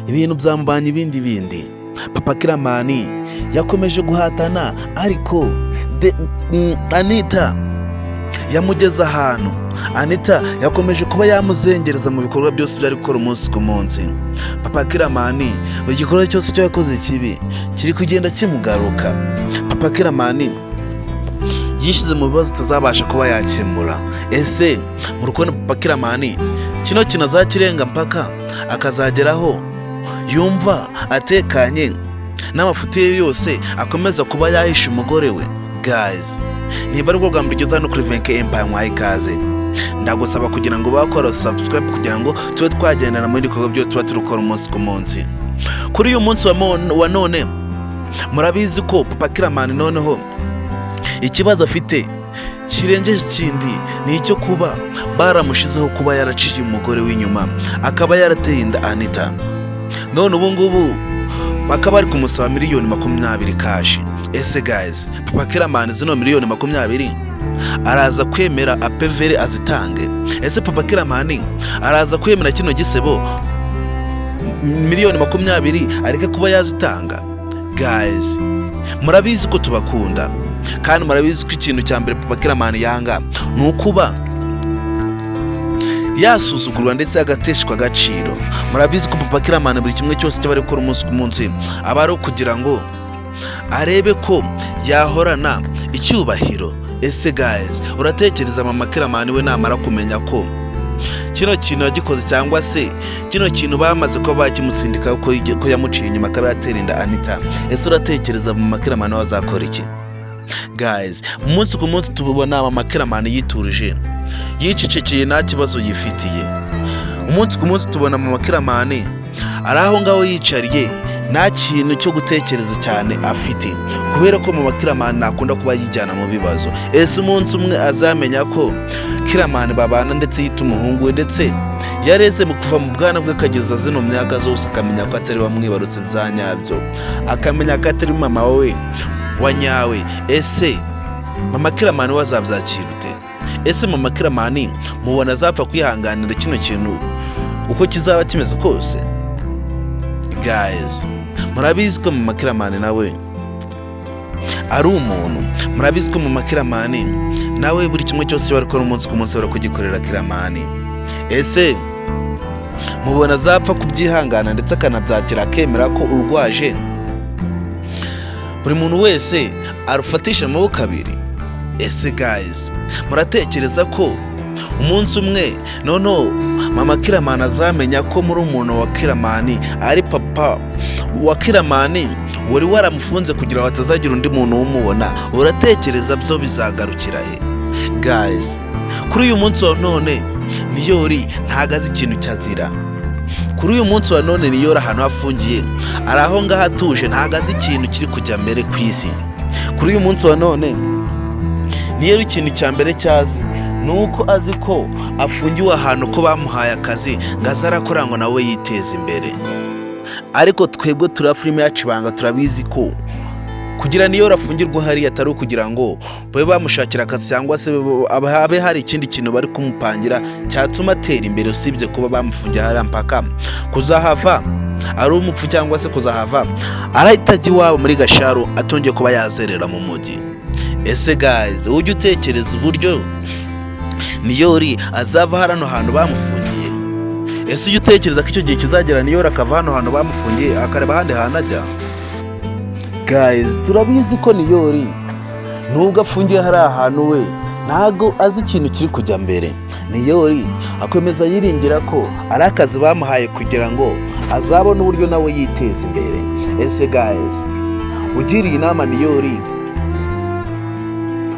Ibintu byamubanye ibindi bindi. Papa Kiramani yakomeje guhatana, ariko Anita yamugeze ahantu. Anita yakomeje kuba yamuzengereza mu bikorwa byose byari gukora umunsi ku munsi. Papa Kiramani, buri gikorwa cyose cyo yakoze kibi kiri kugenda kimugaruka. Papa Kiramani yishyize mu bibazo utazabasha kuba yakemura. Ese mu rukundo, Papa Kiramani kino kintu azakirenga mpaka akazageraho yumva atekanye n'amafuti ye yose akomeza kuba yahisha umugore we? Guys, niba ari bwo bwa mbere ugeze hano kuri Venke Empire, mwaye ikaze. Ndagusaba kugira ngo bakora subscribe kugira ngo tube twagendana muri bikorwa byose tuba turi gukora umunsi ku munsi. Kuri uyu munsi wa none, murabizi ko Papa Kiramani noneho ikibazo afite kirengeje ikindi ni icyo kuba baramushizeho kuba yaraciye umugore w'inyuma, akaba yarateye inda Anita. None ubu ngubu bakaba bari kumusaba miliyoni 20 cash. Ese guys, Papa Kiramani zino miliyoni 20 araza kwemera apevere azitange? Ese Papa Kiramani araza kwemera kino gisebo, miliyoni 20 areke kuba yazitanga? Guys, murabizi ko tubakunda, kandi murabizi ko ikintu cya mbere Papa Kiramani yanga ni ukuba yasuzugurwa ndetse agateshwa agaciro. Murabizi ko Papa Kiramani buri kimwe cyose cyaba ari gukora umunsi ku munsi aba ari ukugira ngo arebe ko yahorana icyubahiro. Ese guys, uratekereza Mama Kiramani we namara kumenya ko kino kintu yagikoze, cyangwa se kino kintu bamaze kuba bakimutsindika ko yamuciye inyuma akaba yatera inda Anita, ese uratekereza Mama Kiramani we azakora iki? Guys, umunsi ku munsi tubona Mama Kiramani yiturije, yicecekeye, nta kibazo yifitiye. Umunsi ku munsi tubona Mama Kiramani ari aho ngaho yicariye, nta kintu cyo gutekereza cyane afite, kubera ko Mama Kiramani ntakunda kuba yijyana mu bibazo. Ese umunsi umwe azamenya ko Kiramani babana ndetse yita umuhungu we, ndetse yareze mu kuva mu bwana bwe akageza zino myaka zose, akamenya ko atari wamwibarutse bya nyabyo, akamenya ko atari mama we wa nyawe, ese Mama Kiramani we azabyakira ute? Ese Mama Kiramani mubona azapfa kwihanganira kino kintu uko kizaba kimeze kose? Guys, murabizi ko Mama Kiramani nawe ari umuntu. Murabizi ko Mama Kiramani nawe buri kimwe cyose bari gukora umunsi ku munsi bari kugikorera Kiramani. Ese mubona azapfa kubyihangana ndetse akanabyakira, akemera ko urwaje buri muntu wese arufatisha amaboko abiri? Ese guys, muratekereza ko umunsi umwe noneho Mama Kiramani azamenya ko muri umuntu wa Kiramani ari papa wa Kiramani wari waramufunze kugira ngo hatazagira undi muntu umubona? Uratekereza byo bizagarukira he? Guys, kuri uyu munsi wa none Niyori ntago azi ikintu cyazira. Kuri uyu munsi wa none Niyori ahantu hafungiye ari aho ngaho atuje, ntago azi ikintu kiri kujya mbere ku isi. Kuri uyu munsi wa none Niyori ikintu cya mbere cyazi ni uko azi ko afungiwe ahantu, ko bamuhaye akazi ngo aze arakora ngo nawe yiteze imbere. Ariko twebwe turi filime yacu ibanga, turabizi ko kugira niyo afungirwa hariya atari ukugira ngo babe bamushakira akazi, cyangwa se habe hari ikindi kintu bari kumupangira cyatuma atera imbere, usibye kuba bamufungiye hariya mpaka kuzahava ari umupfu, cyangwa se kuzahava arahita ajya iwabo muri Gasharu, atongeye kuba yazerera mu mujyi. Ese guys, ujya utekereza uburyo Niyori azava hano hantu bamufungiye? Ese ujya utekereza ko icyo gihe kizagera Niyori akava hano hantu bamufungiye, akareba ahandi hantu ajya? Guys, turabizi ko Niyori nubwo afungiye hari ahantu, we ntago azi ikintu kiri kujya mbere. Niyori akomeza yiringira ko ari akazi bamuhaye kugira ngo azabone uburyo nawe yiteza imbere. Ese guys, ugiriye inama Niyori,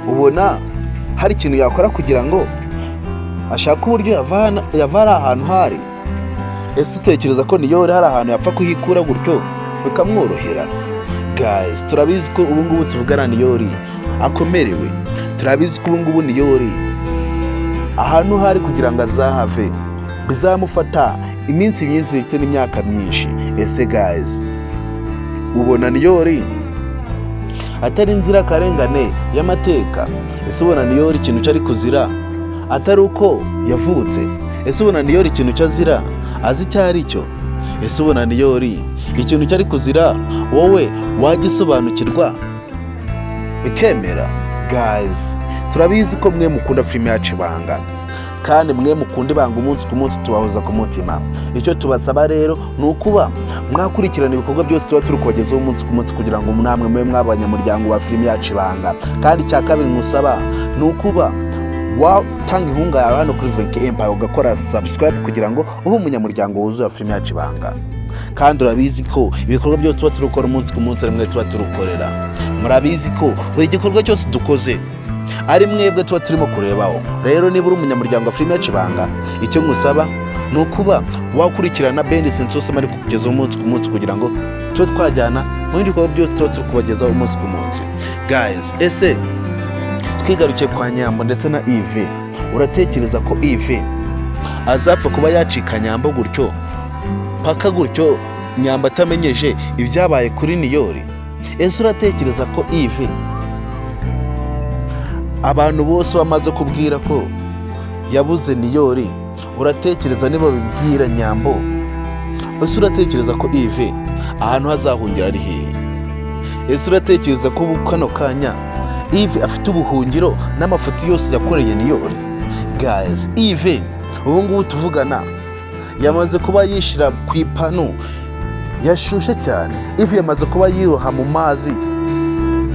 ubona hari ikintu yakora kugira ngo ashake uburyo yava hari ahantu hari? Ese utekereza ko Niyori hari ahantu yapfa kuhikura gutyo bikamworohera? Guys, turabizi ko ubu ngubu tuvugana Niyori akomerewe. Turabizi ko ubu ngubu Niyori ahantu hari kugira ngo azahave bizamufata iminsi myinshi ndetse n'imyaka myinshi. Ese guys, ubona Niyori atari inzirakarengane y'amateka? Ese ubona Niyori ikintu cyari kuzira atari uko yavutse? Ese ubona Niyori ikintu cyo azira azi icyo ari cyo? Ese ubona Niyori ikintu cyari kuzira wowe wagisobanukirwa bikemera? Guys, turabizi ko mwe mukunda filime yacu Ibanga, kandi mwe mukunda Ibanga umunsi ku munsi tubahoza ku mutima. Icyo tubasaba rero ni ukuba mwakurikirana ibikorwa byose tuba turi kubagezaho umunsi ku munsi, kugira ngo namwe mube mwaba abanyamuryango ba filime yacu Ibanga. Kandi icya kabiri nkusaba ni ukuba watanga inkunga yawe hano kuri Venke Empire, ugakora subscribe kugira ngo ube umunyamuryango wuzuye wa filime yacu Ibanga. Kandi urabizi ko ibikorwa byose tuba turi gukora umunsi ku munsi ari mwe tuba turukorera. Murabizi ko buri gikorwa cyose dukoze ari mwebwe tuba turimo kurebaho. Rero niba uri umunyamuryango wa filime yacu Ibanga, icyo ngusaba ni ukuba wakurikirana bendi sensi ari kukugezaho umunsi ku munsi, kugira ngo tube twajyana mu bindi bikorwa byose tuba turi kubagezaho umunsi ku munsi. Guys, ese twigarukiye kwa Nyambo ndetse na Ive, uratekereza ko Ive azapfa kuba yacika Nyambo gutyo paka gutyo, Nyambo atamenyeje ibyabaye kuri Niyori? Ese uratekereza ko Ive abantu bose bamaze kubwira ko yabuze Niyori, uratekereza niba babibwira Nyambo? Ese uratekereza ko Ive ahantu hazahungira ari hehe? Ese uratekereza ko ubu kano kanya Ive afite ubuhungiro n'amafoto yose yakoreye Niyori? Guys, Ive ubu ngubu tuvugana yamaze kuba yishyira ku ipanu yashushe cyane. Ive yamaze kuba yiroha mu mazi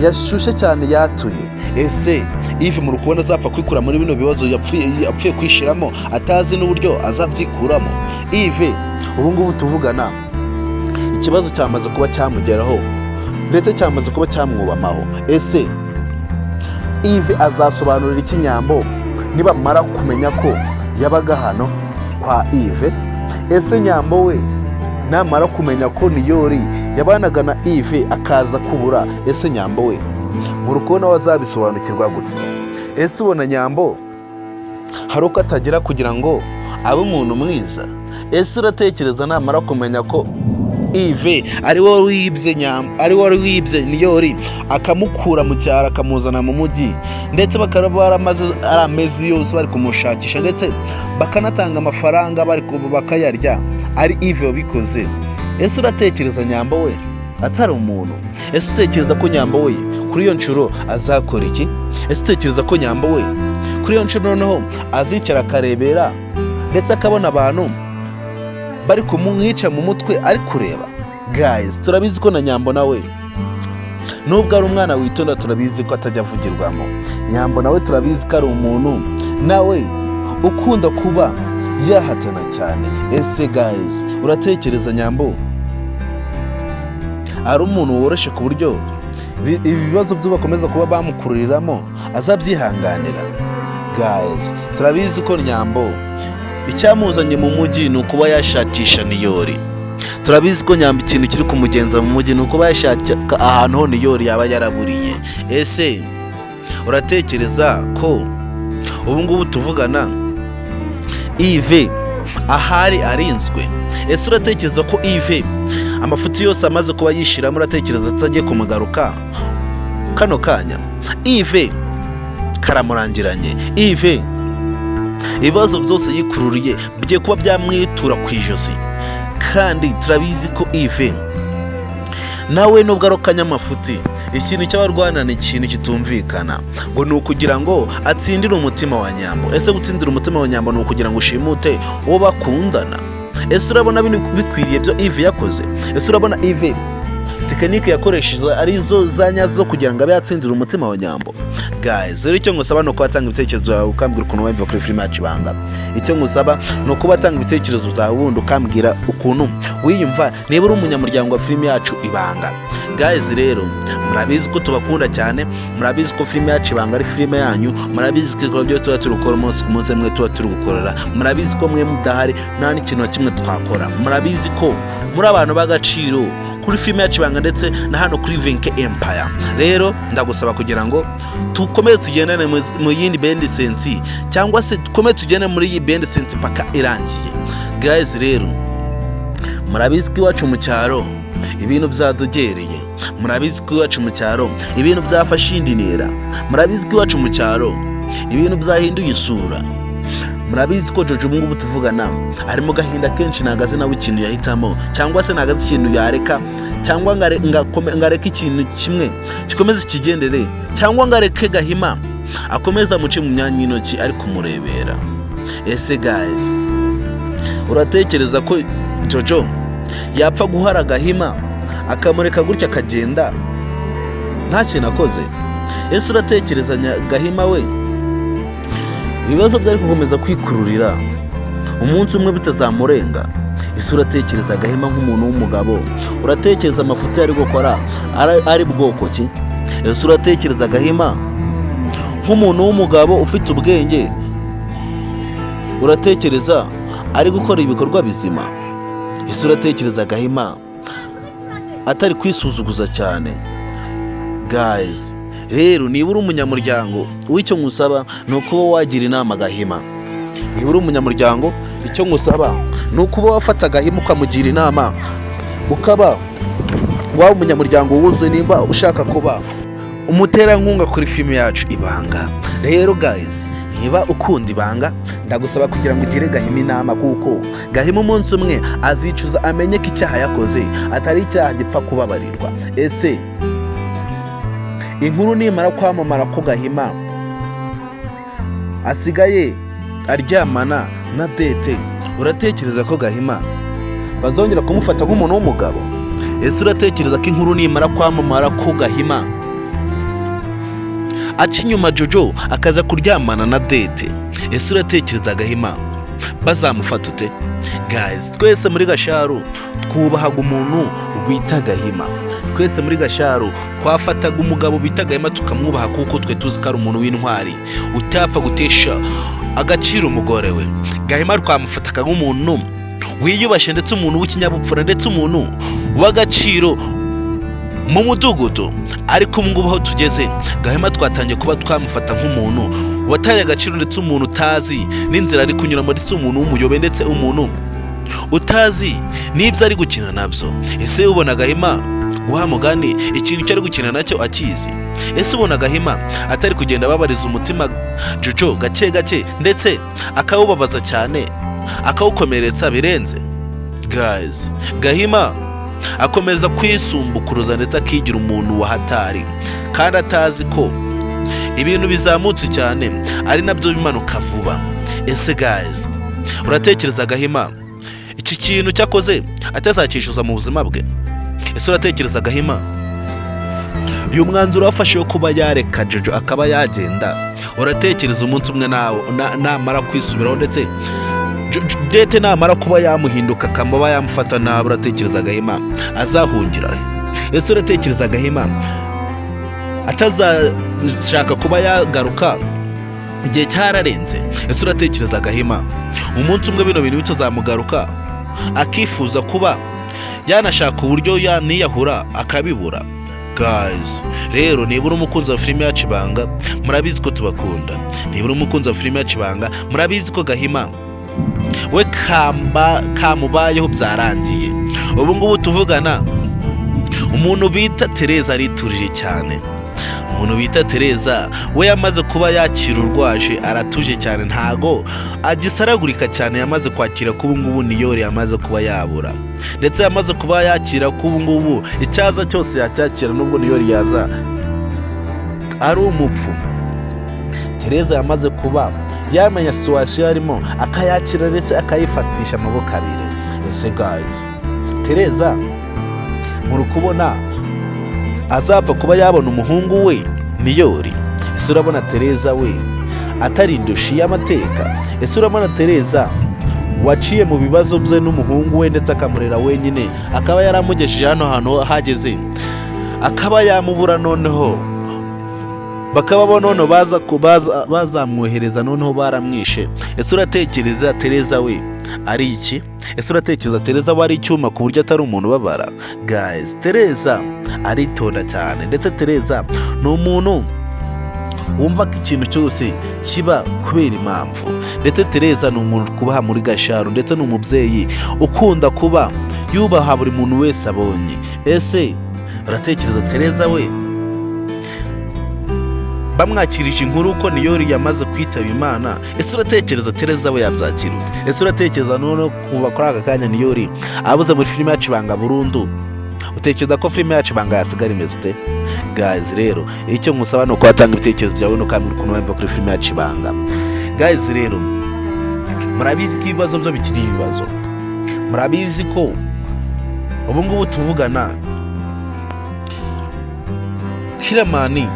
yashushe cyane, yatuye. Ese Ive mu kubona azapfa kwikura muri bino bibazo yapfuye kwishiramo, atazi n'uburyo azabyikuramo? Ive ubu ngubu tuvugana ikibazo cyamaze kuba cyamugeraho, ndetse cyamaze kuba cyamwubamaho. Ese Ive azasobanurira iki Nyambo nibamara kumenya ko yabaga hano kwa Ive? Ese Nyambo we namara kumenya ko Niyori yabanaga na Ive akaza kubura, ese Nyambo we mu rukundo we azabisobanukirwa gute? Ese ubona Nyambo hari uko atagera kugira ngo abe umuntu mwiza? Ese uratekereza namara kumenya ko Ive ari wowe wibye Nyambo, ari wowe wibye Niyori, akamukura mu cyaro akamuzana mu mujyi, ndetse bakaba baramaze ari amezi yose bari kumushakisha, ndetse bakanatanga amafaranga bari bakayarya, ari Ive wabikoze, ese uratekereza Nyambo we atari umuntu? Ese utekereza ko Nyambo we kuri iyo nshuro azakora iki? Ese utekereza ko Nyambo we kuri iyo nshuro noneho azicara akarebera, ndetse akabona abantu bari kumwica mu mutwe ari kureba? Guys, turabizi ko na Nyambo nawe nubwo ari umwana witonda, turabizi ko atajya avugirwamo. Nyambo nawe turabizi ko ari umuntu nawe ukunda kuba yahatana cyane. Ese guys, uratekereza Nyambo ari umuntu woroshye ku buryo ibi bibazo byo bakomeza kuba bamukururiramo azabyihanganira? Guys, turabizi ko Nyambo icyamuzanye mu mujyi ni ukuba yashakisha Niyori. Turabizi ko Nyambo ikintu kiri kumugenza mu mujyi ni ukuba yashaka ahantu ho Niyori yaba yaraburiye. Ese uratekereza ko ubu ngubu tuvugana Ive ahari arinzwe? Ese uratekereza ko Ive amafuti yose amaze kuba yishiramo, uratekereza atagiye kumugaruka kano kanya? Ive karamurangiranye. Ive ibibazo byose yikururiye bigiye kuba byamwitura ku ijosi. Kandi turabizi ko Ive nawe nubwo ari akanyamafuti, ikintu cy'abarwana ni ikintu kitumvikana, ngo ni ukugira ngo atsindire umutima wa Nyambo. Ese gutsindira umutima wa Nyambo ni ukugira ngo ushimute uwo bakundana? Ese urabona bino bikwiriye byo Ive yakoze? Ese urabona Ive technique yakoresheje ari zo za nyazo kugira ngo abe yatsindira umutima wa Nyambo? Guys, rero icyo ngusaba ni uko watanga ibitekerezo byawe, ukambwira ukuntu wumva kuri filime yacu Ibanga. Icyo ngusaba ni uko watanga ibitekerezo byawe, ubundi ukambwira ukuntu wiyumva niba uri umunyamuryango wa filime yacu Ibanga. Guys, rero murabizi ko tubakunda cyane, murabizi ko filime yacu Ibanga ari filime yanyu, murabizi ko ibikorwa byose tuba turi gukora umunsi ku munsi mwe tuba turi gukorera, murabizi ko mwe mudahari nta n'ikintu na kimwe twakora, murabizi ko muri abantu b'agaciro kuri filime yacu Ibanga ndetse na hano kuri Venke Empire. Rero ndagusaba kugira ngo dukomeze tugendane mu yindi bendi sensi, cyangwa se dukomeze tugende muri iyi bendi sensi paka irangiye. Guys, rero murabizi ko iwacu mu cyaro ibintu byadogereye, murabizi ko iwacu mu cyaro ibintu byafashe indi ntera, murabizi ko iwacu mu cyaro ibintu byahinduye isura. Murabizi ko Jojo ubu ngubu tuvugana ari mu gahinda kenshi, ntabwo azi nawe ikintu yahitamo, cyangwa se ntabwo azi ikintu yareka, cyangwa ngo areke ikintu kimwe gikomeze kigendere, cyangwa ngo areke Gahima akomeze amuce mu myanya y'intoki ari kumurebera. Ese guys, uratekereza ko Jojo yapfa guhara Gahima akamureka gutya akagenda nta kintu akoze? Ese uratekereza Gahima we ibibazo byari gukomeza kwikururira umunsi umwe bitazamurenga? Ese uratekereza Gahima nk'umuntu w'umugabo, uratekereza amafuti ari gukora ari bwoko ki? Ese uratekereza Gahima nk'umuntu w'umugabo ufite ubwenge, uratekereza ari gukora ibikorwa bizima? Ese uratekereza Gahima atari kwisuzuguza cyane? Guys, rero niba uri umunyamuryango, w'icyo nkusaba ni ukuba wagira inama Gahima. Niba uri umunyamuryango, icyo nkusaba ni ukuba wafata Gahima ukamugira inama, ukaba waba umunyamuryango wuzuye nimba ushaka kuba umuterankunga kuri filime yacu Ibanga. Rero guys, niba ukunda Ibanga, ndagusaba kugira ngo ugire Gahima inama, kuko Gahima umunsi umwe azicuza, amenye ko icyaha yakoze atari icyaha gipfa kubabarirwa. Ese inkuru nimara kwamamara ko Gahima asigaye aryamana na Dete, uratekereza ko Gahima bazongera kumufata nk'umuntu w'umugabo? Ese uratekereza ko inkuru nimara kwamamara ko Gahima aca inyuma Jojo akaza kuryamana na Dete, ese uratekereza Gahima bazamufata ute? Guys, twese muri Gasharu twubahaga umuntu bita Gahima. Twese muri Gasharu twafataga umugabo bita Gahima tukamwubaha, kuko twe tuzi ko ari umuntu w'intwari utapfa gutesha agaciro umugore we. Gahima twamufataga nk'umuntu wiyubashye, ndetse umuntu w'ikinyabupfura, ndetse umuntu w'agaciro mu mudugudu. Ariko ubu ngubu aho tugeze, Gahima twatangiye kuba twamufata nk'umuntu wataye agaciro, ndetse umuntu utazi n'inzira ari kunyuramo, ndetse umuntu w'umuyobe, ndetse umuntu utazi n'ibyo ari gukina nabyo. Ese ubona Gahima wa mugani ikintu cyo ari gukina nacyo akizi? Ese ubona Gahima atari kugenda ababariza umutima Jojo gake gake, ndetse akawubabaza cyane, akawukomeretsa birenze? Guys, Gahima akomeza kwisumbukuruza ndetse akigira umuntu wa hatari, kandi atazi ko ibintu bizamutse cyane ari nabyo bimanuka vuba. Ese guys, uratekereza Gahima iki kintu cyakoze atazacyishyuza mu buzima bwe? Ese uratekereza Gahima uyu mwanzuro wafashe wo kuba yareka Jojo akaba yagenda, uratekereza umunsi umwe namara kwisubiraho, ndetse Dete namara kuba yamuhinduka akaba yamufata nabi, uratekereza Gahima azahungira he? Ese uratekereza Gahima atazashaka kuba yagaruka igihe cyararenze? Ese uratekereza Gahima umunsi umwe bino bintu bitazamugaruka, akifuza kuba yanashaka uburyo yaniyahura akabibura? Guys, rero niba uri umukunzi wa filime yacu Ibanga, murabizi ko tubakunda. Niba uri umukunzi wa filime yacu Ibanga, murabizi ko Gahima we kamba kamubayeho byarangiye. Ubu ngubu tuvugana, umuntu bita Tereza ariturije cyane. Umuntu bita Tereza we yamaze kuba yakira urwaje, aratuje cyane, ntago agisaragurika cyane. Yamaze kwakira ko ubu ngubu Niyori yamaze kuba yabura, ndetse yamaze kuba yakira ko ubu ngubu icyaza cyose yacyakira, nubwo Niyori yaza ari umupfu. Tereza yamaze kuba yamenya situation arimo, akayakira ndetse akayifatisha amaboko abiri. Ese guys, Tereza muri kubona azapfa kuba yabona umuhungu we Niyori? Ese urabona Tereza we atari indushi y'amateka? Ese urabona Tereza waciye mu bibazo bye n'umuhungu we, ndetse akamurera wenyine, akaba yaramugejeje hano hantu hageze, akaba yamubura, noneho bakaba bo noneho bazamwohereza, noneho baramwishe? Ese uratekereza Tereza we ari iki? Ese uratekereza Tereza we ari icyuma ku buryo atari umuntu ubabara? Guys, Tereza aritonda cyane, ndetse Tereza ni umuntu wumva ko ikintu cyose kiba kubera impamvu, ndetse Tereza ni umuntu kubaha muri Gasharu, ndetse ni umubyeyi ukunda kuba yubaha buri muntu wese abonye. Ese uratekereza Tereza we Bamwakirije inkuru ko Niyori yamaze kwitaba Imana. Ese uratekereza Tereza we yabyakira ute? Ese uratekereza noneho kuva kuri aka kanya Niyori abuze muri filime yacu Ibanga burundu, utekereza ko filime yacu Ibanga yasigara imeze ute? Guys, rero icyo nkusaba ni uko watanga ibitekerezo byawe nukambwira ukuntu wumva kuri filime yacu Ibanga. Guys, rero murabizi ko ibibazo byo bikiri ibibazo. Murabizi ko ubu ngubu tuvugana Kiramani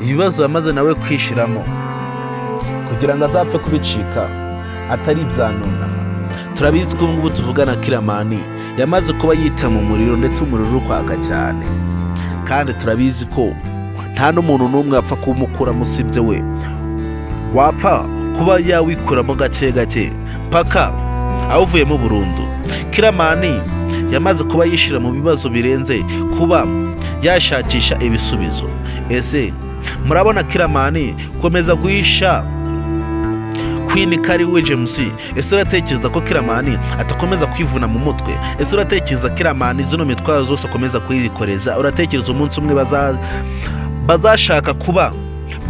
ibibazo yamaze nawe kwishiramo kugira ngo azapfe kubicika atari ibya nonaha. Turabizi ko ubu ngubu tuvugana Kiramani yamaze kuba yita mu muriro, ndetse umuriro uri kwaka cyane, kandi turabizi ko nta n'umuntu n'umwe wapfa kuwumukuramo usibye we wapfa kuba yawikuramo gake gake paka awuvuyemo burundu. Kiramani yamaze kuba yishyira mu bibazo birenze kuba yashakisha ibisubizo. Ese murabona Kiramani komeza guhisha Queen ko ari we James? Ese uratekereza ko Kiramani atakomeza kwivuna mu mutwe? Ese uratekereza Kiramani zino mitwaro zose akomeza kuyikoreza? Uratekereza umunsi umwe bazashaka kuba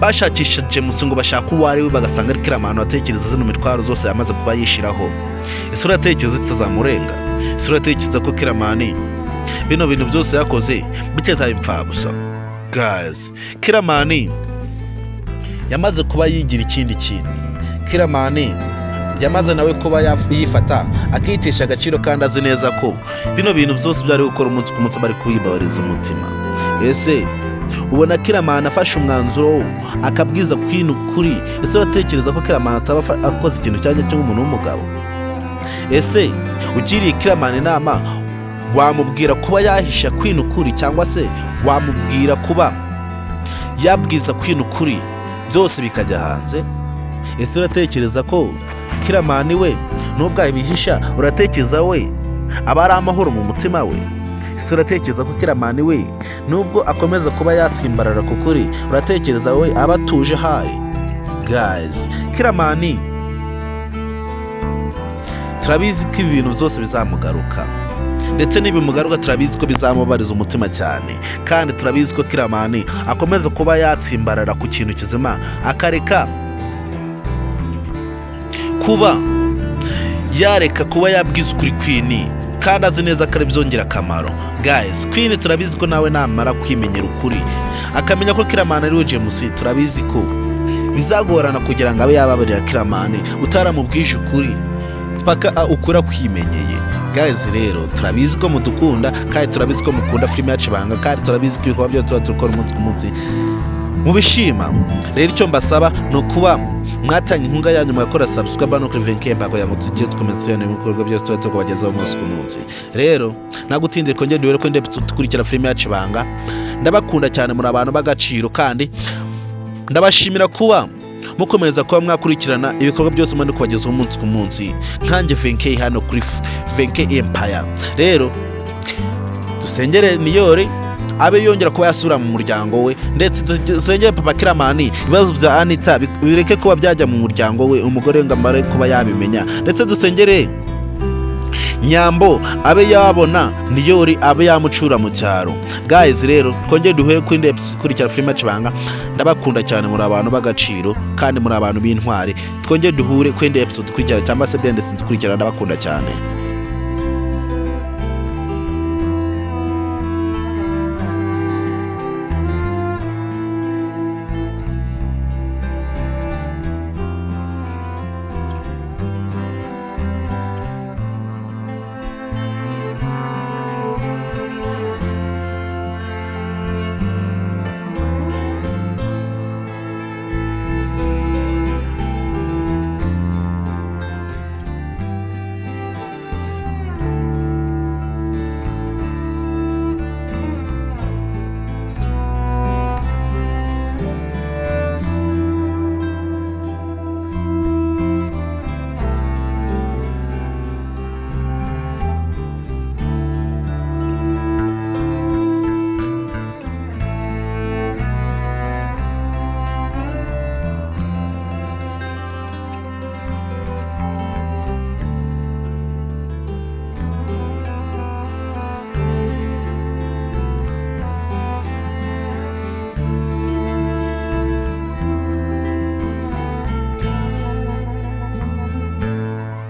bashakisha James ngo bashake uwo ari we, bagasanga ari Kiramani? Uratekereza zino mitwaro zose yamaze kuba yishiraho, ese uratekereza itazamurenga? Ese uratekereza ko Kiramani bino bintu byose yakoze bitazaba impfabusa? Guys, Kiramani yamaze kuba yigira ikindi kintu. Kiramani yamaze nawe kuba yifata akitesha agaciro, kandi azi neza ko bino bintu byose byari gukora umunsi ku munsi bari kwibabariza umutima. Ese ubona Kiramani afashe umwanzuro akabwiza Queen ukuri? Ese uratekereza ko Kiramani ataba akoze ikintu cyangwa cy'umuntu w'umugabo? Ese ugiriye Kiramani inama, wamubwira kuba yahisha Queen ukuri, cyangwa se wamubwira kuba yabwiza Queen ukuri byose bikajya hanze? Ese uratekereza ko Kiramani we nubwo abihisha, uratekereza we aba ari amahoro mu mutima we? Ese uratekereza ko Kiramani we nubwo akomeza kuba yatsimbarara ku kuri, uratekereza we aba atuje hayi? Guys, Kiramani turabizi ko ibi bintu byose bizamugaruka, ndetse nibimugaruka turabizi ko bizamubariza umutima cyane, kandi turabizi ko Kiramani akomeza kuba yatsimbarara ku kintu kizima, akareka kuba yareka kuba yabwiza ukuri Queen, kandi azi neza ko ari byongera akamaro. Guys, Queen turabizi ko nawe namara kwimenyera ukuri, akamenya ko Kiramani ari we James, turabizi ko bizagorana kugira ngo abe yababarira Kiramani utaramubwije ukuri mpaka ukura kwimenyeye. Guys, rero turabizi ko mudukunda, kandi turabizi ko mukunda filime yacu Ibanga, kandi turabizi ko ibikorwa byose tuba dukora umunsi ku munsi mubishima. Rero icyo mbasaba ni ukuba mwatanga inkunga yanyu, mugakora subscribe no kuri Venke kugira ngo tujye dukomeza tujyane ibikorwa byose tuba tukubagezaho umunsi ku munsi. Rero nagutindire, kongera duhere ko ndetse dukurikira filime yacu Ibanga. Ndabakunda cyane, muri abantu b'agaciro, kandi ndabashimira kuba mukomeza kuba mwakurikirana ibikorwa byose muri kubagezaho umunsi ku munsi nkanjye Venke hano kuri Venke Empire. Rero dusengere Niyori abe yongera kuba yasubira mu muryango we, ndetse dusengere papa Kiramani ibibazo bya Anita bireke kuba byajya mu muryango we, umugore ngo amare kuba yabimenya, ndetse dusengere Nyambo abe yabona Niyori, abe yamucura mu cyaro. Guys, rero twongere duhere kuri episode ikurikira filime Ibanga. Ndabakunda cyane, muri abantu b'agaciro kandi muri abantu b'intwari. Twongere duhure kuri episode ikurikira cyangwa se bende ikurikira. Ndabakunda cyane.